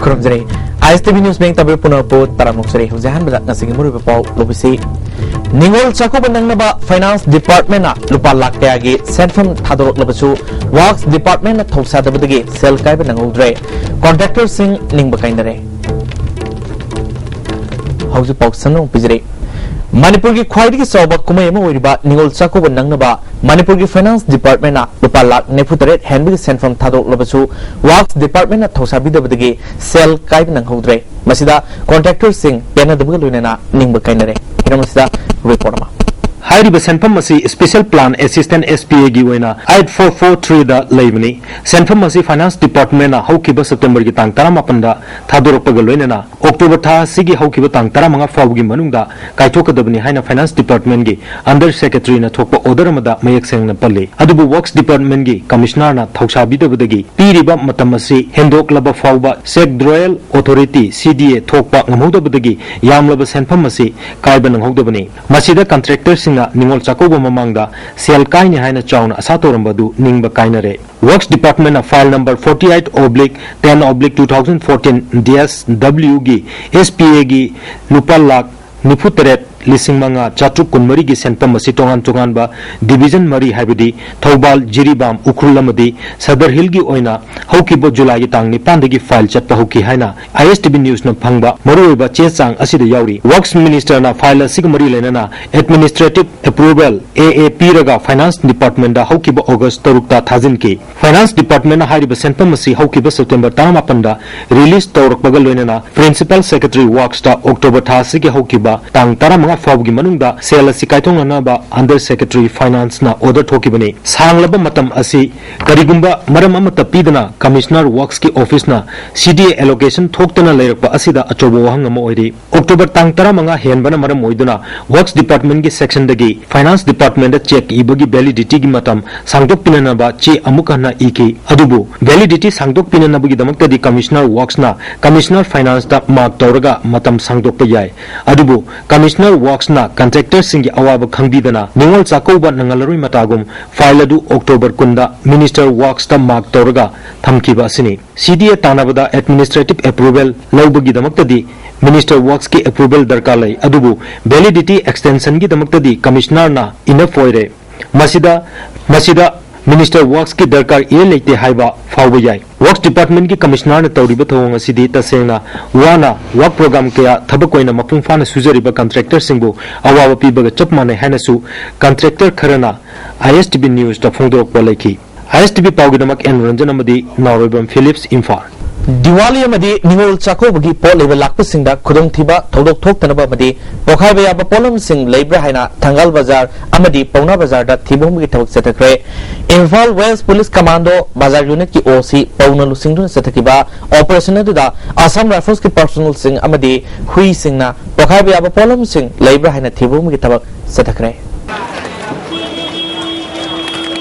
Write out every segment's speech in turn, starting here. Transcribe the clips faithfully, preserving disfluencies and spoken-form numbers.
ꯈꯨꯔꯨꯝꯖꯔꯤ꯫ ꯑꯥꯏ ꯑꯦꯁ T V news ꯃꯤꯡ ꯇꯥꯕꯤꯕ ꯄꯨꯝꯅꯃꯛꯄꯨ ꯇꯔꯥꯝꯅ ꯑꯣꯛꯆꯔꯤ꯫ ꯍꯧꯖꯤꯛ ꯑꯍꯥꯟꯕꯗ ꯉꯁꯤꯒꯤ ꯃꯔꯨꯑꯣꯏꯕ ꯄꯥꯎ ꯂꯧꯕꯤꯁꯤ꯫ ꯅꯤꯉꯣꯜ ꯆꯥꯛꯀꯧꯕ ꯅꯪꯅꯕ ꯐꯥꯏꯅꯥꯟꯁ ꯗꯤꯄꯥꯔꯠꯃꯦꯟꯅ ꯂꯨꯄꯥ ꯂꯥꯈ ꯀꯌꯥꯒꯤ ꯁꯦꯟꯐꯝ ꯊꯥꯗꯣꯔꯛꯂꯕꯁꯨ ꯋꯥꯛꯁ ꯗꯤꯄꯥꯔꯠꯃꯦꯟꯅ ꯊꯧꯁꯥꯗꯕꯗꯒꯤ ꯁꯦꯜ ꯀꯥꯏꯕ ꯅꯪꯍꯧꯗ꯭ꯔꯦ꯫ ꯀꯣꯟꯇ꯭ꯔꯦꯛꯇꯔꯁꯤꯡ ꯅꯤꯡꯕ ꯀꯥꯏꯅꯔꯦ꯫ ꯍꯧꯖꯤꯛ ꯄꯥꯎ ꯁꯟꯗꯣꯛꯅ ꯄꯤꯖꯔꯤ꯫ ꯃꯅꯤꯄꯨꯔꯒꯤ ꯈ꯭ꯋꯥꯏꯗꯒꯤ ꯆꯥꯎꯕ ꯀꯨꯝꯍꯩ ꯑꯃ ꯑꯣꯏꯔꯤꯕ ꯅꯤꯉꯣꯜ ꯆꯥꯛꯀꯧꯕ ꯅꯪꯅꯕ ꯃꯅꯤꯄꯨꯔꯒꯤ ꯐꯥꯏꯅꯥꯟꯁ ꯗꯤꯄꯥꯔꯠꯃꯦꯟꯅ ꯂꯨꯄꯥ ꯂꯥꯈ ꯅꯤꯐꯨ ꯇꯔꯦꯠ ꯍꯦꯟꯕꯒꯤ ꯁꯦꯟꯐꯝ ꯊꯥꯗꯣꯛꯂꯕꯁꯨ ꯋꯥꯛꯁ ꯗꯤꯄꯥꯔꯠꯃꯦꯟꯅ ꯊꯧꯁꯥꯕꯤꯗꯕꯗꯒꯤ ꯁꯦꯜ ꯀꯥꯏꯕ ꯅꯪꯍꯧꯗ꯭ꯔꯦ꯫ ꯃꯁꯤꯗ ꯀꯣꯟꯇ꯭ꯔꯦꯛꯇꯔꯁꯤꯡ ꯄꯦꯟꯅꯗꯕꯒ ꯂꯣꯏꯅꯅ ꯅꯤꯡꯕ ꯀꯥꯏꯅꯔꯦ꯫ ꯍꯤꯔꯝ ꯑꯁꯤꯗ ꯔꯤꯄꯣꯔꯠ ꯑꯃ꯫ ꯍꯥꯏꯔꯤꯕ ꯁꯦꯟꯐꯝ ꯑꯁꯤ Special Plan Assistant, S P A ꯒꯤ ꯑꯣꯏꯅ eight four four three ꯗ ꯂꯩꯕꯅꯤ꯫ ꯁꯦꯟꯐꯝ ꯑꯁꯤ ꯐꯥꯏꯅꯥꯟꯁ ꯗꯤꯄꯥꯔꯠꯃꯦꯟꯅ ꯍꯧꯈꯤꯕ ꯁꯦꯞꯇꯦꯝꯕꯔꯒꯤ ꯇꯥꯡ ꯇꯔꯥꯃꯥꯄꯟꯗ ꯊꯥꯗꯣꯔꯛꯄꯒ ꯂꯣꯏꯅꯅ ꯑꯣꯛꯇꯣꯕꯔ ꯊꯥ ꯑꯁꯤꯒꯤ ꯍꯧꯈꯤꯕ ꯇꯥꯡ ꯇꯔꯥꯃꯉꯥ ꯐꯥꯎꯕꯒꯤ ꯃꯅꯨꯡꯗ ꯀꯥꯏꯊꯣꯛꯀꯗꯕꯅꯤ ꯍꯥꯏꯅ ꯐꯥꯏꯅꯥꯟꯁ ꯗꯤꯄꯥꯔꯠꯃꯦꯟꯒꯤ ꯑꯟꯗꯔ ꯁꯦꯀ꯭ꯔꯦꯇꯔꯤꯅ ꯊꯣꯛꯄ ꯑꯣꯔꯗꯔ ꯑꯃꯗ ꯃꯌꯦꯛ ꯁꯦꯡꯅ ꯄꯜꯂꯤ꯫ ꯑꯗꯨꯕꯨ ꯋꯥꯛꯁ ꯗꯤꯄꯥꯔꯠꯃꯦꯟꯒꯤ ꯀꯃꯤꯁꯅꯔꯅ ꯊꯧꯁꯥꯕꯤꯗꯕꯗꯒꯤ ꯄꯤꯔꯤꯕ ꯃꯇꯝ ꯑꯁꯤ ꯍꯦꯟꯗꯣꯛꯂꯕ ꯐꯥꯎꯕ cheque drawal authority, C D A, ꯊꯣꯛꯄ ꯉꯝꯍꯧꯗꯕꯗꯒꯤ ꯌꯥꯝꯂꯕ ꯁꯦꯟꯐꯝ ꯑꯁꯤ ꯀꯥꯏꯕ ꯅꯪꯍꯧꯗꯕꯅꯤ꯫ ꯃꯁꯤꯗ ꯀꯟꯇ꯭ꯔꯦꯛꯇꯔꯁꯤꯡꯅ ꯅꯤꯉꯣꯜ ꯆꯥꯛꯀꯧꯕ ꯃꯃꯥꯡꯗ ꯁꯦꯜ ꯀꯥꯏꯅꯤ ꯍꯥꯏꯅ ꯆꯥꯎꯅ ꯑꯁꯥ ꯇꯧꯔꯝꯕ ꯑꯗꯨ ꯅꯤꯡꯕ ꯀꯥꯏꯅꯔꯦ꯫ ꯋꯥꯛꯁ ꯗꯤꯄꯥꯔꯠꯃꯦꯟꯅ file number forty eight oblique ten oblique two thousand fourteen dash W ꯒꯤ S P A ꯒꯤ ꯂꯨꯄꯥ ꯂꯥꯈ ꯅꯤꯐꯨ ꯇꯔꯦꯠ ꯂꯤꯁꯤꯡ ꯃꯉꯥ ꯆꯥꯇ꯭ꯔꯨꯛ ꯀꯨꯟꯃꯔꯤꯒꯤ ꯁꯦꯟꯐꯝ ꯑꯁꯤ ꯇꯣꯉꯥꯟ ꯇꯣꯉꯥꯟꯕ ꯗꯤꯚꯤꯖꯟ ꯃꯔꯤ, ꯍꯥꯏꯕꯗꯤ ꯊꯧꯕꯥꯜ, ꯖꯤꯔꯤꯕꯥꯝ, ꯎꯈ꯭ꯔꯨꯜ ꯑꯃꯗꯤ ꯁꯗꯔ ꯍꯤꯜꯒꯤ ꯑꯣꯏꯅ ꯍꯧꯈꯤꯕ ꯖꯨꯂꯥꯏꯒꯤ ꯇꯥꯡ ꯅꯤꯄꯥꯟꯗꯒꯤ ꯐꯥꯏꯜ ꯆꯠꯄ ꯍꯧꯈꯤ ꯍꯥꯏꯅ I S T V ꯅ꯭ꯌꯨꯁꯅ ꯐꯪꯕ ꯃꯔꯨꯑꯣꯏꯕ ꯆꯦ ꯆꯥꯡ ꯑꯁꯤꯗ ꯌꯥꯎꯔꯤ꯫ ꯋꯥꯛꯁ ꯃꯤꯅꯤꯁꯇꯔꯅ ꯐꯥꯏꯜ ꯑꯁꯤꯒ ꯃꯔꯤ ꯂꯩꯅꯅ ꯑꯦꯗꯃꯤꯅꯤꯁꯇ꯭ꯔꯦꯇꯤꯚ ꯑꯦꯄ꯭ꯔꯨꯚꯦꯜ, A A, ꯄꯤꯔꯒ ꯐꯥꯏꯅꯥꯟꯁ ꯗꯤꯄꯥꯔꯠꯃꯦꯟꯗ ꯍꯧꯈꯤꯕ ꯑꯣꯒꯁ ꯇꯔꯨꯛꯇ ꯊꯥꯖꯤꯟꯈꯤ꯫ ꯐꯥꯏꯅꯥꯟꯁ ꯗꯤꯄꯥꯔꯠꯃꯦꯟꯅ ꯍꯥꯏꯔꯤꯕ ꯁꯦꯟꯐꯝ ꯑꯁꯤ ꯍꯧꯈꯤꯕ ꯁꯦꯞꯇꯦꯝꯕꯔ ꯇꯔꯥꯃꯥꯄꯟꯗ ꯔꯤꯂꯤꯖ ꯇꯧꯔꯛꯄꯒ ꯂꯣꯏꯅꯅ ꯄ꯭ꯔꯤꯟꯁꯤꯄꯥꯜ ꯁꯦꯀ꯭ꯔꯦꯇꯔꯤ ꯋꯥꯛꯁꯇ ꯑꯣꯛꯇꯣꯕꯔ ꯊꯥ ꯑꯁꯤꯒꯤ ꯍꯧꯈꯤꯕ ꯇꯥꯡ ꯇꯔꯥꯃꯉꯥ ꯐꯥꯎꯕꯒꯤ ꯃꯅꯨꯡꯗ ꯁꯦꯜ ꯑꯁꯤ ꯀꯥꯏꯊꯣꯛꯅꯅꯕ ꯑꯟꯗꯔ ꯁꯦꯀ꯭ꯔꯦꯇꯔꯤ ꯐꯥꯏꯅꯥꯟꯁꯅ ꯑꯣꯔꯗꯔ ꯊꯣꯛꯈꯤꯕꯅꯤ꯫ ꯁꯥꯡꯂꯕ ꯃꯇꯝ ꯑꯁꯤ ꯀꯔꯤꯒꯨꯝꯕ ꯃꯔꯝ ꯑꯃꯠꯇ ꯄꯤꯗꯅ commissioner ꯋꯥꯛꯁꯀꯤ ꯑꯣꯐꯤꯁꯅ C D A allocation ꯊꯣꯛꯇꯅ ꯂꯩꯔꯛꯄ ꯑꯁꯤꯗ ꯑꯆꯧꯕ ꯋꯥꯍꯪ ꯑꯃ ꯑꯣꯏꯔꯤ꯫ ꯑꯣꯛꯇꯣꯕꯔ ꯇꯥꯡ ꯇꯔꯥꯃꯉꯥ ꯍꯦꯟꯕꯅ ꯃꯔꯝ ꯑꯣꯏꯗꯨꯅ ꯋꯥꯛꯁ ꯗꯤꯄꯥꯔꯠꯃꯦꯟꯒꯤ ꯁꯦꯛꯁꯟꯗꯒꯤ ꯐꯥꯏꯅꯥꯟꯁ ꯗꯤꯄꯥꯔꯠꯃꯦꯟꯗ ꯆꯦꯛ ꯏꯕꯒꯤ ꯚꯦꯂꯤꯗꯤꯇꯤꯒꯤ ꯃꯇꯝ ꯁꯥꯡꯗꯣꯛꯄꯤꯅꯅꯕ ꯆꯦ ꯑꯃꯨꯛ ꯍꯟꯅ ꯏꯈꯤ꯫ ꯑꯗꯨꯕꯨ ꯚꯦꯂꯤꯗꯤꯇꯤ ꯁꯥꯡꯗꯣꯛꯄꯤꯅꯅꯕꯒꯤꯗꯃꯛꯇꯗꯤ ꯀꯃꯤꯁꯅꯔ ꯋꯥꯛꯁꯅ ꯀꯃꯤꯁꯅꯔ ꯐꯥꯏꯅꯥꯟꯁꯇ ꯃꯥꯔꯛ ꯇꯧꯔꯒ ꯃꯇꯝ ꯁꯥꯡꯗꯣꯛꯄ ꯌꯥꯏ꯫ ꯑꯗꯨꯕꯨ ꯀꯃꯤꯁꯅꯔ ꯋꯥꯔꯛꯁꯅ ꯀꯟꯇ꯭ꯔꯦꯛꯇꯔꯁꯤꯡꯒꯤ ꯑꯋꯥꯕ ꯈꯪꯕꯤꯗꯅ ꯅꯤꯉꯣꯜ ꯆꯥꯛꯀꯧꯕ ꯅꯪꯍꯜꯂꯔꯣꯏ ꯃꯇꯥꯒꯨꯝ ꯐꯥꯏꯜ ꯑꯗꯨ ꯑꯣꯛꯇꯣꯕꯔ ꯀꯨꯟꯗ ꯃꯤꯅꯤꯁꯇꯔ ꯋꯥꯔꯛꯁꯇ ꯃꯥꯔꯛ ꯇꯧꯔꯒ ꯊꯝꯈꯤꯕ ꯑꯁꯤꯅꯤ꯫ ꯁꯤꯗꯤꯑꯦ ꯇꯥꯟꯅꯕꯗ ꯑꯦꯗꯃꯤꯅꯤꯁꯇ꯭ꯔꯦꯇꯤꯚ ꯑꯦꯄ꯭ꯔꯨꯚꯦꯜ ꯂꯧꯕꯒꯤꯗꯃꯛꯇꯗꯤ ꯃꯤꯅꯤꯁꯇꯔ ꯋꯥꯔꯛꯁꯀꯤ ꯑꯦꯄ꯭ꯔꯨꯚꯦꯜ ꯗꯔꯀꯥꯔ ꯂꯩ, ꯑꯗꯨꯕꯨ ꯚꯦꯂꯤꯗꯤꯇꯤ ꯑꯦꯛꯁꯇꯦꯟꯁꯟꯒꯤꯗꯃꯛꯇꯗꯤ ꯀꯃꯤꯁꯅꯔꯅ ꯏꯅꯐ ꯑꯣꯏꯔꯦ꯫ ꯃꯁꯤꯗ, ꯃꯁꯤꯗ ꯃꯤꯅꯤꯁꯇꯔ ꯋꯥꯔꯛꯁꯀꯤ ꯗꯔꯀꯥꯔ ꯏꯔꯩ ꯂꯩꯇꯦ ꯍꯥꯏꯕ ꯐꯥꯎꯕ ꯌꯥꯏ꯫ ꯋꯥꯔꯛꯁ ꯗꯤꯄꯥꯔꯠꯃꯦꯟꯒꯤ ꯀꯃꯤꯁꯅꯔꯅ ꯇꯧꯔꯤꯕ ꯊꯧꯑꯣꯡ ꯑꯁꯤꯗꯤ ꯇꯁꯦꯡꯅ ꯋꯥꯅ ꯋꯥꯔꯛ ꯄ꯭ꯔꯣꯒ꯭ꯔꯥꯝ ꯀꯌꯥ ꯊꯕꯛ ꯑꯣꯏꯅ ꯃꯄꯨꯡ ꯐꯥꯅ ꯁꯨꯖꯔꯤꯕ ꯀꯟꯇ꯭ꯔꯦꯛꯇꯔꯁꯤꯡꯕꯨ ꯑꯋꯥꯕ ꯄꯤꯕꯒ ꯆꯞ ꯃꯥꯟꯅꯩ ꯍꯥꯏꯅꯁꯨ ꯀꯟꯇ꯭ꯔꯦꯛꯇꯔ ꯈꯔꯅ ꯑꯥꯏ ꯑꯦꯁ ꯇꯤ ꯚꯤ ꯅ꯭ꯌꯨꯁꯇ ꯐꯣꯡꯗꯣꯔꯛꯄ ꯂꯩꯈꯤ꯫ ꯑꯥꯏ ꯑꯦꯁ ꯇꯤ ꯚꯤ ꯄꯥꯎꯒꯤꯗꯃꯛ ꯑꯦꯟ ꯔꯟꯖꯟ ꯑꯃꯗꯤ ꯅꯥꯎꯔꯣꯏꯕꯝ ꯐꯤꯂꯤꯞꯁ, ꯏꯝꯐꯥꯜ꯫ ꯗꯤꯋꯥꯂꯤ ꯑꯃꯗꯤ ꯅꯤꯉꯣꯜ ꯆꯥꯛꯀꯧꯕꯒꯤ ꯄꯣꯠ ꯂꯩꯕ ꯂꯥꯛꯄꯁꯤꯡꯗ ꯈꯨꯗꯣꯡꯊꯤꯕ ꯊꯧꯗꯣꯛ ꯊꯣꯛꯇꯅꯕ ꯑꯃꯗꯤ ꯄꯣꯈꯥꯏꯕ ꯌꯥꯕ ꯄꯣꯠꯂꯝꯁꯤꯡ ꯂꯩꯕ꯭ꯔꯥ ꯍꯥꯏꯅ ꯊꯪꯒꯥꯜ ꯕꯖꯥꯔ ꯑꯃꯗꯤ ꯄꯥꯎꯅꯥ ꯕꯖꯥꯔꯗ ꯊꯤꯕ ꯍꯨꯝꯕꯒꯤ ꯊꯕꯛ ꯆꯠꯊꯈ꯭ꯔꯦ꯫ ꯏꯝꯐꯥꯜ ꯋꯦꯁ ꯄꯨꯂꯤꯁ ꯀꯃꯥꯟꯗꯣ ꯕꯖꯥꯔ ꯌꯨꯅꯤꯠꯀꯤ ꯑꯣ ꯁꯤ ꯄꯧꯅ ꯂꯨꯆꯤꯡꯗꯨꯅ ꯆꯠꯊꯈꯤꯕ ꯑꯣꯄꯔꯦꯁꯟ ꯑꯗꯨꯗ ꯑꯁꯥꯝ ꯔꯥꯏꯐꯜꯁꯀꯤ ꯄꯥꯔꯁꯣꯅꯦꯜꯁꯤꯡ ꯑꯃꯗꯤ ꯍꯨꯏꯁꯤꯡꯅ ꯄꯣꯈꯥꯏꯕ ꯌꯥꯕ ꯄꯣꯠꯂꯝꯁꯤꯡ ꯂꯩꯕ꯭ꯔꯥ ꯍꯥꯏꯅ ꯊꯤꯕ ꯍꯨꯝꯕꯒꯤ ꯊꯕꯛ ꯆꯠꯊꯈ꯭ꯔꯦ꯫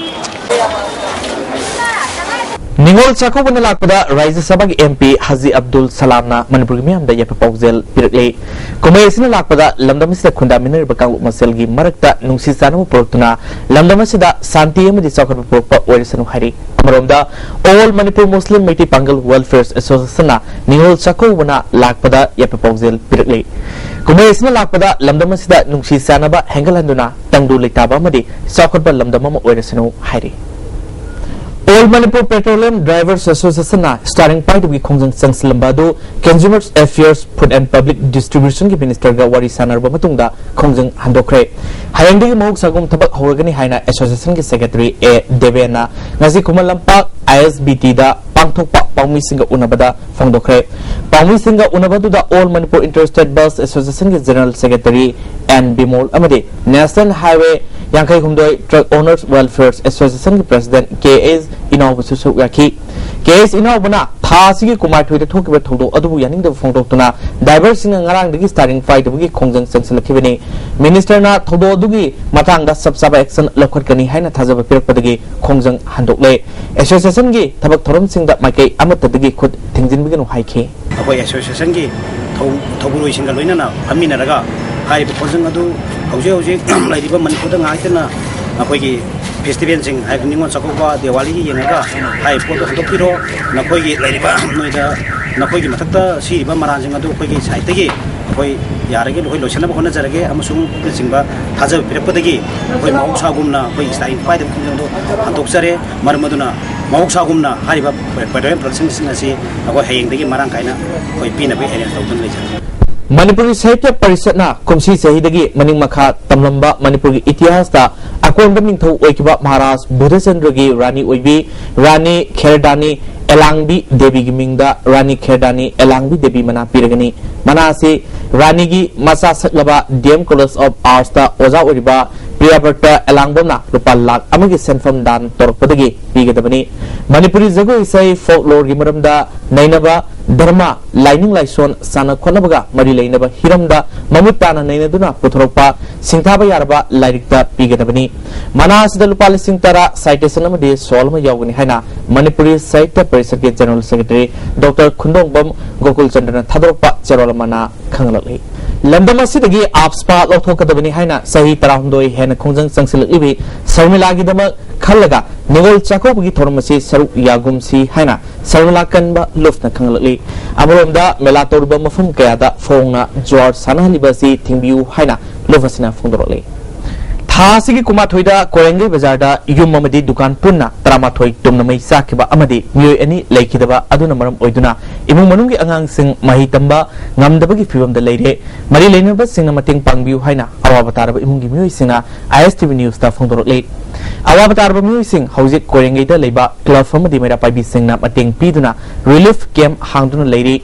ꯅꯤꯉꯣꯜ ꯆꯥꯛꯀꯧꯕꯅ ꯂꯥꯛꯄꯗ ꯔꯥꯖ꯭ꯌ ꯁꯚꯥꯒꯤ ꯑꯦꯝ ꯄꯤ ꯍꯥꯖꯤ ꯑꯕꯗꯨꯜ ꯁꯂꯥꯝꯅ ꯃꯅꯤꯄꯨꯔꯒꯤ ꯃꯤꯌꯥꯝꯗ ꯌꯥꯏꯐ ꯄꯥꯎꯖꯦꯜ ꯄꯤꯔꯛꯂꯤ꯫ ꯀꯨꯝꯍꯩ ꯑꯁꯤꯅ ꯂꯥꯛꯄꯗ ꯂꯝꯗꯝ ꯑꯁꯤꯗ ꯈꯨꯟꯗꯥꯃꯤꯟꯅꯔꯤꯕ ꯀꯥꯡꯂꯨꯞ ꯃꯁꯦꯜꯒꯤ ꯃꯔꯛꯇ ꯅꯨꯡꯁꯤ ꯆꯥꯟꯅꯕ ꯄꯨꯔꯛꯇꯨꯅ ꯂꯝꯗꯝ ꯑꯁꯤꯗ ꯁꯥꯟꯇꯤ ꯑꯃꯗꯤ ꯆꯥꯎꯈꯠꯄ ꯄꯨꯔꯛꯄ ꯑꯣꯏꯔꯁꯅꯨ ꯍꯥꯏꯔꯤ꯫ ꯑꯃꯔꯣꯝꯗ, ꯑꯣꯜ ꯃꯅꯤꯄꯨꯔ ꯃꯨꯁꯂꯤꯝ ꯃꯩꯇꯩ ꯄꯥꯡꯒꯜ ꯋꯦꯜꯐꯤꯌꯔ ꯑꯦꯁꯣꯁꯤꯌꯦꯁꯟꯅ ꯅꯤꯉꯣꯜ ꯆꯥꯛꯀꯧꯕꯅ ꯂꯥꯛꯄꯗ ꯌꯥꯏꯐ ꯄꯥꯎꯖꯦꯜ ꯄꯤꯔꯛꯂꯤ꯫ ꯀꯨꯝꯍꯩ ꯑꯁꯤꯅ ꯂꯥꯛꯄꯗ ꯂꯝꯗꯝ ꯑꯁꯤꯗ ꯅꯨꯡꯁꯤ ꯆꯥꯟꯅꯕ ꯍꯦꯟꯒꯠꯍꯟꯗꯨꯅ ꯇꯪꯗꯨ ꯂꯩꯇꯥꯕ ꯑꯃꯗꯤ ꯆꯥꯎꯈꯠꯄ ꯂꯝꯗꯝ ꯑꯃ ꯑꯣꯏꯔꯁꯅꯨ ꯍꯥꯏꯔꯤ꯫ ꯑꯣꯜ ꯃꯅꯤꯄꯨꯔ ꯄꯦꯇ꯭ꯔꯣꯂꯤꯌꯝ ꯗ꯭ꯔꯥꯏꯚꯔꯁ ꯑꯦꯁꯣꯁꯤꯌꯦꯁꯟꯅ ꯁ꯭ꯇꯥꯔꯤꯡ ꯄꯥꯏꯗꯕꯒꯤ ꯈꯣꯡꯖꯪ ꯆꯪꯁꯤꯜꯂꯝꯕ ꯑꯗꯨ ꯀꯟꯖꯨꯃꯔꯁ ꯑꯦꯐꯤꯌꯔꯁ, ꯐꯨꯗ ꯑꯦꯟ ꯄꯕ꯭ꯂꯤꯛ ꯗꯤꯁꯇ꯭ꯔꯤꯕ꯭ꯌꯨꯁꯟꯒꯤ ꯃꯤꯅꯤꯁꯇꯔꯒ ꯋꯥꯔꯤ ꯁꯥꯟꯅꯔꯕ ꯃꯇꯨꯡꯗ ꯈꯣꯡꯖꯪ ꯍꯟꯗꯣꯛꯈ꯭ꯔꯦ꯫ ꯍꯌꯦꯡꯗꯒꯤ ꯃꯍꯧꯁꯥꯒꯨꯝ ꯊꯕꯛ ꯍꯧꯔꯒꯅꯤ ꯍꯥꯏꯅ ꯑꯦꯁꯣꯁꯤꯌꯦꯁꯟꯒꯤ ꯁꯦꯀ꯭ꯔꯦꯇꯔꯤ ꯑꯦ ꯗꯦꯕꯦꯟꯅ ꯉꯁꯤ ꯈꯨꯃꯟ ꯂꯝꯄꯥꯛ ꯑꯥꯏ ꯑꯦꯁ ꯕꯤ ꯇꯤꯗ ꯄꯥꯡꯊꯣꯛꯄ ꯄꯥꯎꯃꯤꯁꯤꯡꯒ ꯎꯅꯕꯗ ꯐꯣꯡꯗꯣꯛꯈ꯭ꯔꯦ꯫ ꯄꯥꯎꯃꯤꯁꯤꯡꯒ ꯎꯅꯕꯗꯨꯗ all Manipur inter state bus ꯑꯦꯁꯣꯁꯤꯌꯦꯁꯟꯒꯤ ꯖꯦꯅꯔꯦꯜ ꯁꯦꯀ꯭ꯔꯦꯇꯔꯤ ꯑꯦꯟ ꯕꯤꯃꯣꯜ ꯑꯃꯗꯤ ꯅꯦꯁꯅꯦꯜ ꯍꯥꯏꯋꯦ ꯌꯥꯡꯈꯩ ꯍꯨꯝꯗꯣꯏ ꯇ꯭ꯔꯛ ꯑꯣꯅꯔꯁ ꯋꯦꯜꯐꯤꯌꯔ ꯑꯦꯁꯣꯁꯤꯌꯦꯁꯟꯒꯤ ꯄ꯭ꯔꯁꯤꯗꯦꯟꯠ ꯀꯦ ꯑꯦꯁ ꯏꯅꯥꯎꯕꯁꯨ ꯁꯔꯨꯛ ꯌꯥꯈꯤ꯫ ꯀꯦ ꯑꯦꯁ ꯏꯅꯥꯎꯕꯅ ꯊꯥ ꯑꯁꯤꯒꯤ ꯀꯨꯟꯃꯥꯊꯣꯏꯗ ꯊꯣꯛꯈꯤꯕ ꯊꯧꯗꯣꯛ ꯑꯗꯨꯕꯨ ꯌꯥꯅꯤꯡꯗꯕ ꯐꯣꯡꯗꯣꯛꯇꯨꯅ ꯗ꯭ꯔꯥꯏꯚꯔꯁꯤꯡꯅ ꯉꯔꯥꯡꯗꯒꯤ ꯁ꯭ꯇꯥꯔꯤꯡ ꯄꯥꯏꯗꯕꯒꯤ ꯈꯣꯡꯖꯪ ꯆꯪꯁꯤꯜꯂꯛꯈꯤꯕꯅꯤ꯫ ꯃꯤꯅꯤꯁꯇꯔꯅ ꯊꯧꯗꯣꯛ ꯑꯗꯨꯒꯤ ꯃꯇꯥꯡꯗ ꯆꯞ ꯆꯥꯕ ꯑꯦꯛꯁꯟ ꯂꯧꯈꯠꯀꯅꯤ ꯍꯥꯏꯅ ꯊꯥꯖꯕ ꯄꯤꯔꯛꯄꯗꯒꯤ ꯈꯣꯡꯖꯪ ꯍꯟꯗꯣꯛꯂꯦ꯫ ꯑꯦꯁꯣꯁꯤꯌꯦꯁꯟꯒꯤ ꯊꯕꯛ ꯊꯧꯔꯝꯁꯤꯡꯗ ꯃꯥꯏꯀꯩ ꯑꯃꯠꯇꯗꯒꯤ ꯈꯨꯠ ꯊꯤꯡꯖꯤꯟꯕꯤꯒꯅꯨ ꯍꯥꯏꯈꯤ꯫ ꯑꯩꯈꯣꯏ ꯑꯦꯁꯣꯁꯤꯌꯦꯁꯟꯒꯤ ꯊꯧ-, ꯊꯧꯕꯨꯔꯣꯏꯁꯤꯡꯒ ꯂꯣꯏꯅꯅ ꯐꯝꯃꯤꯟꯅꯔꯒ ꯍꯥꯏꯔꯤꯕ ꯄꯣꯠꯁꯤꯡ ꯑꯗꯨ ꯍꯧꯖꯤꯛ ꯍꯧꯖꯤꯛ ꯂꯩꯔꯤꯕ ꯃꯅꯤꯄꯨꯔꯗ ꯉꯥꯏꯇꯅ ꯑꯩꯈꯣꯏꯒꯤ ꯐꯦꯁꯇꯤꯚꯦꯜꯁꯤꯡ, ꯍꯥꯏꯕꯗꯤ ꯅꯤꯉꯣꯜ ꯆꯥꯛꯀꯧꯕ, ꯗꯤꯋꯥꯂꯤꯒꯤ ꯌꯦꯡꯉꯒ ꯍꯥꯏꯔꯤꯕ ꯄꯣꯠꯇꯣ ꯍꯟꯗꯣꯛꯄꯤꯔꯣ꯫ ꯅꯈꯣꯏꯒꯤ ꯂꯩꯔꯤꯕ ꯅꯣꯏꯗ, ꯅꯈꯣꯏꯒꯤ ꯃꯊꯛꯇ ꯁꯤꯔꯤꯕ ꯃꯔꯥꯜꯁꯤꯡ ꯑꯗꯨ ꯑꯩꯈꯣꯏꯒꯤ ꯁꯥꯏꯠꯇꯒꯤ ꯑꯩꯈꯣꯏ ꯌꯥꯔꯒꯦ ꯑꯩꯈꯣꯏ ꯂꯣꯏꯁꯤꯟꯅꯕ ꯍꯣꯠꯅꯖꯔꯒꯦ, ꯑꯃꯁꯨꯡ ꯅꯆꯤꯡꯕ ꯊꯥꯖꯕ ꯄꯤꯔꯛꯄꯗꯒꯤ ꯑꯩꯈꯣꯏ ꯃꯍꯧꯁꯥꯒꯨꯝꯅ ꯑꯩꯈꯣꯏ ꯏꯁꯇꯥꯏꯟ ꯄꯥꯏꯗꯕ ꯈꯨꯗꯤꯡꯃꯛ ꯑꯗꯨ ꯍꯟꯗꯣꯛꯆꯔꯦ꯫ ꯃꯔꯝ ꯑꯗꯨꯅ ꯃꯍꯧꯁꯥꯒꯨꯝꯅ ꯍꯥꯏꯔꯤꯕ ꯄꯦꯇ꯭ꯔꯣꯂꯤꯌꯝ ꯄ꯭ꯔꯗꯛꯁꯟꯁꯤꯡ ꯑꯁꯤ ꯑꯩꯈꯣꯏ ꯍꯌꯦꯡꯗꯒꯤ ꯃꯔꯥꯡ ꯀꯥꯏꯅ ꯑꯩꯈꯣꯏ ꯄꯤꯅꯕꯒꯤ ꯑꯦꯔꯦꯟꯖ ꯇꯧꯗꯨꯅ ꯂꯩꯖꯔꯦ꯫ ꯃꯅꯤꯄꯨꯔꯤ ꯁꯥꯍꯤꯇ꯭ꯌ ꯄꯔꯤꯁꯠꯅ ꯀꯨꯝꯁꯤ ꯆꯍꯤꯗꯒꯤ ꯃꯅꯤꯡ ꯃꯈꯥ ꯇꯝꯂꯝꯕ ꯃꯅꯤꯄꯨꯔꯒꯤ ꯏꯇꯤꯍꯥꯁꯇ ꯑꯀꯣꯟꯕ ꯅꯤꯡꯊꯧ ꯑꯣꯏꯈꯤꯕ ꯃꯍꯥꯔꯥꯖ ꯕꯨꯙꯆꯟꯗ꯭ꯔꯒꯤ ꯔꯥꯅꯤ ꯑꯣꯏꯕꯤ ꯔꯥꯅꯤ ꯈꯦꯔꯗꯥꯅꯤ ꯑꯦꯂꯥꯡꯕꯤ ꯗꯦꯕꯤꯒꯤ ꯃꯤꯡꯗ ꯔꯥꯅꯤ ꯈꯦꯔꯗꯥꯅꯤ ꯑꯦꯂꯥꯡꯕꯤ ꯗꯦꯕꯤ ꯃꯅꯥ ꯄꯤꯔꯒꯅꯤ꯫ ꯃꯅꯥ ꯑꯁꯤ ꯔꯥꯅꯤꯒꯤ ꯃꯆꯥ ꯁꯛꯂꯕ ꯗꯤ ꯑꯦꯝ ꯀꯣꯂꯦꯖ ꯑꯣꯐ ꯑꯥꯔꯠꯁꯇ ꯑꯣꯖꯥ ꯑꯣꯏꯔꯤꯕ ꯄ꯭ꯔꯤꯌꯥꯕ꯭ꯔꯇ ꯑꯦꯂꯥꯡꯕꯝꯅ ꯂꯨꯄꯥ ꯂꯥꯈ ꯑꯃꯒꯤ ꯁꯦꯟꯐꯝ ꯗꯥꯟ ꯇꯧꯔꯛꯄꯗꯒꯤ ꯄꯤꯒꯗꯕꯅꯤ꯫ ꯃꯅꯤꯄꯨꯔꯤ ꯖꯒꯣꯏ ꯏꯁꯩ, ꯐꯣꯛꯂꯣꯔꯒꯤ ꯃꯔꯝꯗ ꯅꯩꯅꯕ, ꯙꯔꯃ, ꯂꯥꯏꯅꯤꯡ ꯂꯥꯏꯁꯣꯟ, ꯁꯥꯟꯅ ꯈꯣꯠꯅꯕꯒ ꯃꯔꯤ ꯂꯩꯅꯕ ꯍꯤꯔꯝꯗ ꯃꯃꯨꯠ ꯇꯥꯅ ꯅꯩꯅꯗꯨꯅ ꯄꯨꯊꯣꯔꯛꯄ ꯁꯤꯡꯊꯥꯕ ꯌꯥꯔꯕ ꯂꯥꯏꯔꯤꯛꯇ ꯄꯤꯒꯗꯕꯅꯤ꯫ ꯃꯅꯥ ꯑꯁꯤꯗ ꯂꯨꯄꯥ ꯂꯤꯁꯤꯡ ꯇꯔꯥ, ꯁꯥꯏꯇꯦꯁꯟ ꯑꯃꯗꯤ ꯁꯣꯜ ꯑꯃ ꯌꯥꯎꯒꯅꯤ ꯍꯥꯏꯅ ꯃꯅꯤꯄꯨꯔꯤ ꯁꯥꯍꯤꯇ꯭ꯌ ꯄꯔꯤꯁꯠꯀꯤ general secretary doctor Khundongbam Gokul ꯆꯟꯗ꯭ꯔꯅ ꯊꯥꯗꯣꯔꯛꯄ ꯆꯦꯔꯣꯜ ꯑꯃꯅ ꯈꯪꯍꯜꯂꯛꯂꯤ꯫ ꯂꯝꯗꯝ ꯑꯁꯤꯗꯒꯤ ꯑꯥꯞꯁꯄꯥ ꯂꯧꯊꯣꯛꯀꯗꯕꯅꯤ ꯍꯥꯏꯅ ꯆꯍꯤ ꯇꯔꯥꯍꯨꯝꯗꯣꯏ ꯍꯦꯟꯅ ꯈꯣꯡꯖꯪ ꯆꯪꯁꯤꯜꯂꯛꯂꯤꯕꯤ ꯁꯔꯃꯤꯂꯥꯒꯤꯗꯃꯛ ꯈꯜꯂꯒ ꯅꯤꯉꯣꯜ ꯆꯥꯛꯀꯧꯕꯒꯤ ꯊꯧꯔꯝ ꯑꯁꯤ ꯁꯔꯨꯛ ꯌꯥꯒꯨꯝꯁꯤ ꯍꯥꯏꯅ ꯁꯔꯃꯤꯂꯥ ꯀꯟꯕ ꯂꯨꯞꯅ ꯈꯪꯍꯜꯂꯛꯂꯤ꯫ ꯑꯃꯔꯣꯝꯗ ꯃꯦꯂꯥ ꯇꯧꯔꯤꯕ ꯃꯐꯝ ꯀꯌꯥꯗ ꯐꯣꯡꯅ ꯖ꯭ꯋꯥꯔ ꯁꯥꯟꯅꯍꯜꯂꯤꯕ ꯑꯁꯤ ꯊꯤꯡꯕꯤꯌꯨ ꯍꯥꯏꯅ ꯂꯨꯞ ꯑꯁꯤꯅ ꯐꯣꯡꯗꯣꯔꯛꯂꯤ꯫ ꯊꯥ ꯑꯁꯤꯒꯤ ꯀꯨꯟꯃꯥꯊꯣꯏꯗ ꯀꯣꯏꯔꯦꯡꯒꯩ ꯕꯖꯥꯔꯗ ꯌꯨꯝ ꯑꯃꯗꯤ ꯗꯨꯀꯥꯟ ꯄꯨꯟꯅ ꯇꯔꯥꯃꯥꯊꯣꯏ ꯇꯨꯝꯅ ꯃꯩ ꯆꯥꯛꯈꯤꯕ ꯑꯃꯗꯤ ꯃꯤꯑꯣꯏ ꯑꯅꯤ ꯂꯩꯈꯤꯗꯕ ꯑꯗꯨꯅ ꯃꯔꯝ ꯑꯣꯏꯗꯨꯅ ꯏꯃꯨꯡ ꯃꯅꯨꯡꯒꯤ ꯑꯉꯥꯡꯁꯤꯡ ꯃꯍꯩ ꯇꯝꯕ ꯉꯝꯗꯕꯒꯤ ꯐꯤꯕꯝꯗ ꯂꯩꯔꯦ꯫ ꯃꯔꯤ ꯂꯩꯅꯕꯁꯤꯡꯅ ꯃꯇꯦꯡ ꯄꯥꯡꯕꯤꯌꯨ ꯍꯥꯏꯅ ꯑꯋꯥꯕ ꯇꯥꯔꯕ ꯏꯃꯨꯡꯒꯤ ꯃꯤꯑꯣꯏꯁꯤꯡꯅ ꯑꯥꯏ ꯑꯦꯁ ꯇꯤ ꯚꯤ ꯅ꯭ꯌꯨꯁꯇ ꯐꯣꯡꯗꯣꯔꯛꯂꯤ꯫ ꯑꯋꯥꯕ ꯇꯥꯔꯕ ꯃꯤꯑꯣꯏꯁꯤꯡ ꯍꯧꯖꯤꯛ ꯀꯣꯏꯔꯦꯡꯒꯩꯗ ꯂꯩꯕ ꯀ꯭ꯂꯕ ꯑꯃꯗꯤ ꯃꯩꯔꯥ ꯄꯥꯏꯕꯤꯁꯤꯡꯅ ꯃꯇꯦꯡ ꯄꯤꯗꯨꯅ ꯔꯤꯂꯤꯐ ꯀꯦꯝꯞ ꯍꯥꯡꯗꯨꯅ ꯂꯩꯔꯤ꯫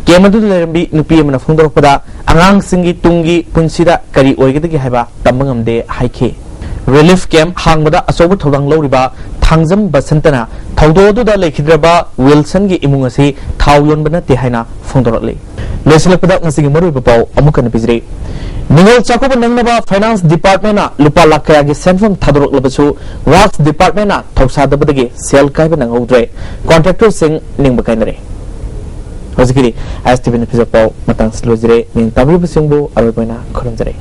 ꯀꯦꯝꯞ ꯑꯗꯨꯗ ꯂꯩꯔꯝꯕꯤ ꯅꯨꯄꯤ ꯑꯃꯅ ꯐꯣꯡꯗꯣꯔꯛꯄꯗ, ꯑꯉꯥꯡꯁꯤꯡꯒꯤ ꯇꯨꯡꯒꯤ ꯄꯨꯟꯁꯤꯗ ꯀꯔꯤ ꯑꯣꯏꯒꯗꯒꯦ ꯍꯥꯏꯕ ꯇꯝꯕ ꯉꯝꯗꯦ ꯍꯥꯏꯈꯤ꯫ ꯔꯤꯂꯤꯐ ꯀꯦꯝꯞ ꯍꯥꯡꯕꯗ ꯑꯆꯧꯕ ꯊꯧꯗꯥꯡ ꯂꯧꯔꯤꯕ ꯊꯥꯡꯖꯝ ꯕꯁꯟꯇꯅ ꯊꯧꯗꯣꯛ ꯑꯗꯨꯗ ꯂꯩꯈꯤꯗ꯭ꯔꯕ ꯋꯤꯜꯁꯟꯒꯤ ꯏꯃꯨꯡ ꯑꯁꯤ ꯊꯥꯎ ꯌꯣꯟꯕ ꯅꯠꯇꯦ ꯍꯥꯏꯅ ꯐꯣꯡꯗꯣꯔꯛꯂꯤ꯫ ꯂꯣꯏꯁꯤꯜꯂꯛꯄꯗ ꯉꯁꯤꯒꯤ ꯃꯔꯨꯑꯣꯏꯕ ꯄꯥꯎ ꯑꯃꯨꯛ ꯍꯟꯅ ꯄꯤꯖꯔꯤ꯫ ꯅꯤꯉꯣꯜ ꯆꯥꯛꯀꯧꯕ ꯅꯪꯅꯕ ꯐꯥꯏꯅꯥꯟꯁ ꯗꯤꯄꯥꯔꯠꯃꯦꯟꯅ ꯂꯨꯄꯥ ꯂꯥꯈ ꯀꯌꯥꯒꯤ ꯁꯦꯟꯐꯝ ꯊꯥꯗꯣꯔꯛꯂꯕꯁꯨ ꯋꯥꯔꯛꯁ ꯗꯤꯄꯥꯔꯠꯃꯦꯟꯅ ꯊꯧꯁꯥꯗꯕꯗꯒꯤ ꯁꯦꯜ ꯀꯥꯏꯕ ꯅꯪꯍꯧꯗ꯭ꯔꯦ꯫ ꯀꯣꯟꯇ꯭ꯔꯦꯛꯇꯔꯁꯤꯡ ꯅꯤꯡꯕ ꯀꯥꯏꯅꯔꯦ꯫ ꯍꯧꯖꯤꯛꯀꯤꯗꯤ ꯑꯦꯁ ꯇꯤ ꯚꯤꯅ ꯄꯤꯖ ꯄꯥꯎ ꯃꯇꯥꯡꯁꯤ ꯂꯣꯏꯖꯔꯦ꯫ ꯃꯤꯡ ꯇꯥꯕꯤꯕꯁꯤꯡꯕꯨ ꯑꯔꯣꯏꯕ ꯑꯣꯏꯅ ꯈꯨꯔꯨꯝꯖꯔꯤ꯫